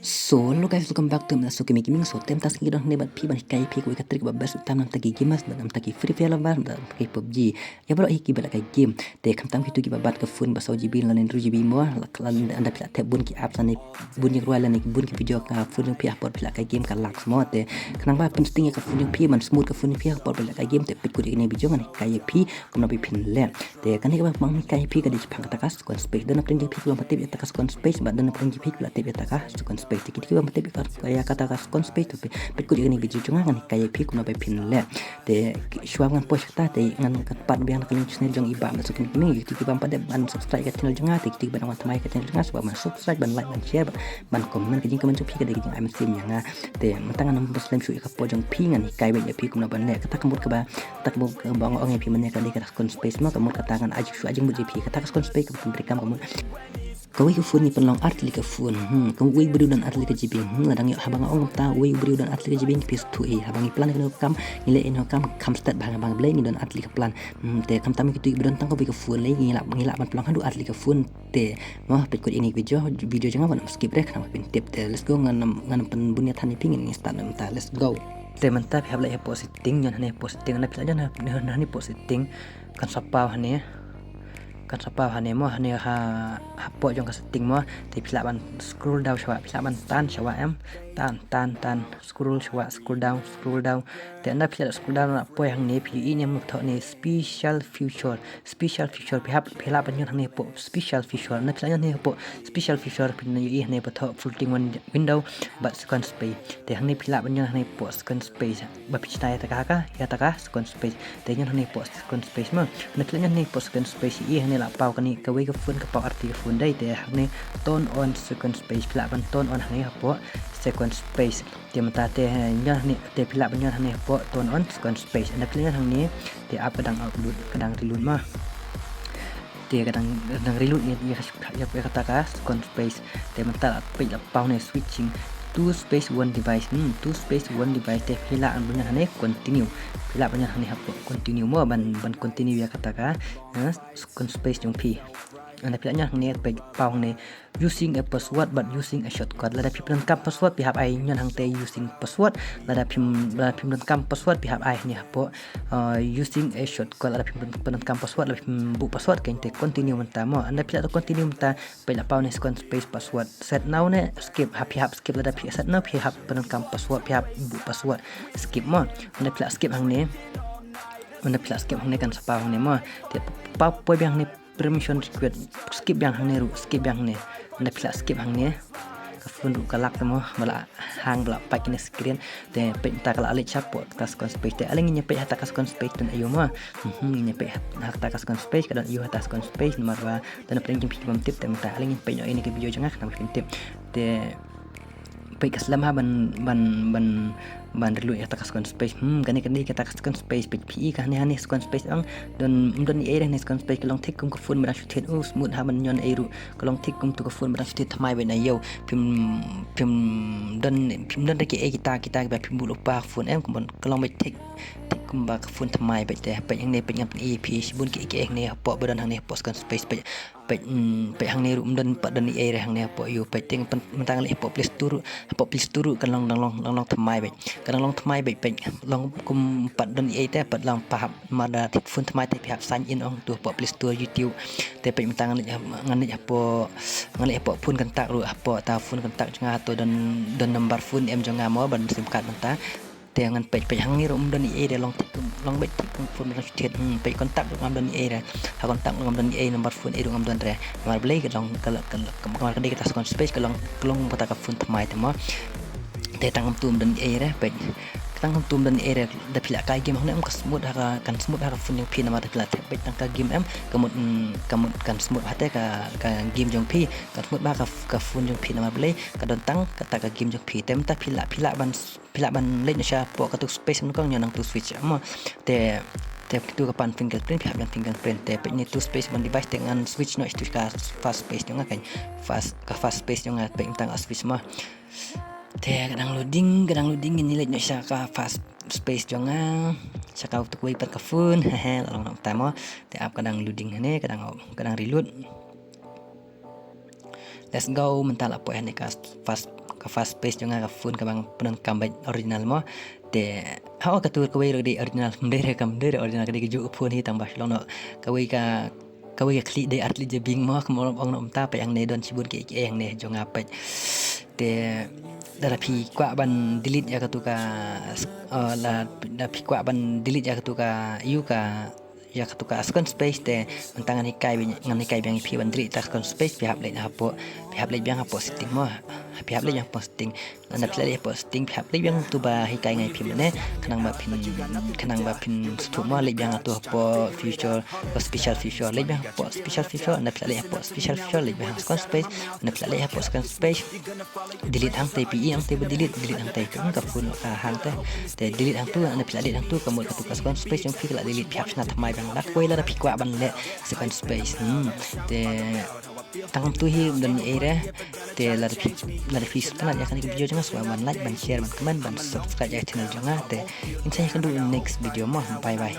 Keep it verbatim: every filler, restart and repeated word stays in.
So hello guys, welcome back to my Suki Making. So tem tas ngi don ne bad phi ban hikai phi kawei ka trick ba best tam nam taki gamers, nam taki Free Fire lovers, nam taki PUBG. Ya bro, hi ki bela kai game. Te khamtam ki tu ki ba bat ka phone ba saw GB lane hynriew GB mo, la, la, ynda phi la thep bun ki apps lane bun ki rwai lane bun ki video ka phone jong phi, ha por phi la kai game ka lag mo. Te khnang ba pynsting ïa ka phone jong phi, ban smooth ka phone jong phi ha por phi la kai game, te peit kut ïa kane video ngan hikai ïa phi kumno ba phin leh. Te kane kaba ngan hikai ïa phi ka dei shaphang kata ka Sequence Page. Don na pdeng jong phi kiba tip ïa kata ka Sequence Page, bad don na pdeng jong phi kiba tip ïa kata ka Sequence Page. Te kito kiba tip ïa ka, ïa kata ka Sequence Page, to peit kut ïa kane video jong nga, ngan hikai ïa phi kumno ba phin leh. Te shuwa ngan poi sha kata, te ngan kat pat biang na ka link channel jong i Bah Mat Suki Making. Kito kiba pat dep ban subscribe ka channel jong nga, te kito kiba nang wan thymmai ka channel jong nga, shuwa ban subscribe, ban like, ban share, ban, ban comment. Ka jingcomment jong phi ka dei ka jingai mynsiem ïa nga. Te mynta ngan ym slem shuh ïa ka por jong phi, ngan hikai beit ïa phi kumno ban leh. Kata ka mut kaba, kata ka mut kaba nga ong ïa phi mynne ka dei ka Sequence Page mo, ka mut kata ngan ai shuwa jingmut ïa phi. Kata ka Sequence Page ka mut break kam ka mut. Kawei ka phone ngi pynlong ar tylli ka phone. Hmm, kawei u briew don ar tylli ka GB. Hmm, lada ngi, haba nga ong kumta, uwei u briew don ar tylli ka GB, ngi phi sngewthuh hi. Haba ngi plan ïa kano ka kam, ngi leh ïa kano ka kam, kham stet bha, haba ngi blei ngi don ar tylli ka plan. Hmm, te khamtam kito kiba don tang kawei ka phone lei, ngi lah, ngi lah ban pynlong haduh ar tylli ka phone. Te mo, peit kut ïa kane ka video, video jong nga, wat nym skip re, khnang ba phin tip. Te let's go, ngan nym, ngan nym pynbun ïa than ïa phi, ngin start na mynta. Let's go. Te mynta phi hap leit hapoh setting, ñion hangne hapoh setting, na phi lah ñion hangne hapoh setting. Kan sa paw hangne. Kan sa paw hangne mo, hangne ha, hapoh jong ka setting mo. Te phi lah ban scroll down shwa, phi lah ban tan shwa em. Tan, tan, tan. Scroll shwa, scroll down, scroll down. Te ynda phi lah scroll down, la poi hangne, phi ïohi ne em ba thoh ne special feature. Special feature, phi hap, phi lah ban ñion hangne hapoh special feature. Ynda phi lah ñion hangne hapoh special feature, phin ïohi hangne ba thoh floating win-, window bad Sequence Page. Te hangne phi lah ban ñion hangne hapoh Sequence Page. Ba phi shna ïa kata ka, ïa kata ka Sequence Page. Te ñion hangne hapoh Sequence Page mo. Hangne phi lah ñion hangne hapoh Sequence Page, ïohi hangne la paw kane kawei ka phone, ka paw ar tylli ka phone dei. Te hangne turn on Sequence Page, phi lah ban turn on hangne hapoh Sequence Page. Te mynta te, eh, ñion hangne, te phi lah ban ñion hangne hapoh turn on Sequence Page. Ynda phi lah ñion hangne, te app ka dang upload, ka dang reload mo. Te ka dang, ka dang reload ïa, ïa, ïa, ïa kata ka Sequence Page. Te mynta la peit la paw ne switching two space one device. Hmm, two space one device, te phi lah ban ñion hangne continue. Phi lah ban ñion hangne hapoh continue mo, ban, ban continue ïa kata ka, eh, Sequence Page jong phi. Ynda phi lah ñion hangne, peit paw hangne using a password bad using a shortcut. Lada phim pyndonkam password, phi hap ai ñion hangtei using password. Lada phim, lada phim pyndonkam password, phi hap ai hangne hapoh, uh, using a shortcut. Lada phim pyn-, pyndonkam password, lada phim buh password, keiñ te continue mynta mo. Ynda phi lah to continue mynta, peit la paw ne Sequence Page password. Set now ne skip, hap, phi hap skip. Lada phi set now, phi hap pyndonkam password, phi hap buh password. Skip mo. Ynda phi lah skip hangne. Ynda phi lah skip hangne kan sa paw hangne mo. Te paw poi biang hangne permission request. Skip biang hangne ruh, skip biang hangne. Ynda phi lah skip hangne, ka phone ruh ka lag te mo, ba la hang, ba la pait kane screen. Te peit mynta ka la leit shapoh kata Sequence Page. Te ale ngin ïa peit ha kata ka Sequence Page don aïu mo. Mhm, ngin ïa peit ha kata ka Sequence Page, ka don aïu ha kata ka Sequence Page, namar ba don na pdeng jong phi ki bym tip. Te mynta ale ngin peit noh ïa kane ka video jong nga khnang ba phin tip. Te peit ka slem ha ban, ban, ban, ban reload ïa kata ka Sequence Page. Hmm, kane ka dei kata ka Sequence Page, peit phi i ka hangne, hangne Sequence Page ang. Don, ym don ei ei re hangne Sequence Page, ka long thik kum ka phone ba dang shu thied. Oh, smooth ha ban ñion ei ruh. Ka long thik kum tu ka phone ba dang shu thied, thymmai beit na ïew. Phim, phim don, phim don re ki ei kita, kita kiba phim buh lypa ha ka phone em, kumba ka long beit thik, thik kumba ka phone thymmai beit. Te peit hangne, peit ngan pyni ïa phi shibun ki ei ki ei hangne hapoh ba don hangne hapoh Sequence Page, peit. Peit, mm, peit hangne ruh ym don, pat don ei ei re hangne hapoh ïew. Peit te mynta nga leit hapoh Play Store ruh, hapoh Play Store ruh kan long, dang long, dang long thymmai beit. Kan dang long thymmai beit, peit long kum pat don ei ei te, pat long pahap, namar da thied phone thymmai te phi hap sign in ong tu hapoh Play Store, YouTube. Te peit mynta ngan leit, ngan leit hapoh, ngan leit hapoh phone contact ruh, hapoh kata phone contact jong nga to don, don number phone em jong nga mo, ban sim card mynta. Te ngan peit, peit hangne ruh ym don ei ei re, long thik, long beit thik kum phone ba dang shu thied. Hmm, peit contact ruh ngam don ei ei re. Ha contact ruh ngam don ei ei, number phone ei ruh ngam don re. Namar balei, ka long, ka, ka, ka, namar ka dei kata Sequence Page, ka long, ka long kata ka phone thymmai te mo. Te tang kumtu ym don ei ei re, peit. Tang kumtu ym don ei ei re, da phi la kai game hangne em, ka smooth ha ka, kan smooth ha ka phone jong phi, namar da phi la thep beit tang ka game em, ka mut, mm, ka mut kan smooth ha te ka, ka game jong phi, kan smooth ha ka, ka phone jong phi, namar balei, ka don tang kata ka game jong phi. Te mynta phi lah, phi lah ban phi lah ban leit noh shapoh katu space, mynta kong ñion nangtu switch mo. Te, te katu ka pan fingerprint, phi hap ñion fingerprint. Te peit ne tu space one device, te ngan switch noh sha tu ka fast space jong nga, kan. Fast, ka fast space jong nga, peit mynta nga switch mo. Te ka dang loading, ka dang loading, ngin leit noh sha ka fast space jong nga. Sha katu kawei pat ka phone, hehe, la long noh mynta mo. Te app ka dang loading hangne, ka dang, ka dang reload. Let's go, mynta la poi hangne ka first, ka first page jong nga, ka phone kaba pyndonkam bad original mo. Te ha ka tur kawei ruh ka dei original, ym dei re, kam dei re original, ka dei ka juh phone hi, tang ba shu long noh kawei ka, kawei ka khlieh, dei ar khlieh jabieng mo, kumno ong noh mynta. Peit hangne don shibun kiei kiei hangne jong nga peit. Te lada phi kwah ban delete ïa katu ka, eh, la, lada phi kwah ban delete ïa katu ka, ïa ka, ïa katu ka Squarespace, te mynta ngan hikai biang, ngan hikai biang ïa phi ban delete ïa ka Squarespace. Phi hap leit hapoh, phi hap leit biang hapoh setting mo. Phi hap leit biang hapoh setting. Lada phi la leit hapoh setting, phi hap leit biang tu ba hikai nga ïa phi mynne, khnang ba phin, khnang ba phin sngewthuh mo. Leit biang tu hapoh feature, special feature. Leit biang hapoh special feature. Lada phi la leit hapoh special feature, leit biang Squarespace. Lada phi la leit hapoh Squarespace, delete hangtei. Phi i hangtei ba delete, delete hangtei. Ka phone ka hangtei. Te delete hangtu, lada phi la delete hangtu, ka mut katu ka Squarespace jong phi ka la delete. Phi hap shna thymmai biang. Lada kawei lada phi kwah ban leh Squarespace. Hmm. Te tang kumtu hi, ym don ei ei re. Te lada phi, lada phi sngewtynnat ïa kane ka video jong nga, sngewbha ban like, ban share, ban comment, ban subscribe ïa ka channel jong nga. Te ngin sa ïakynduh next video mo. Bye bye.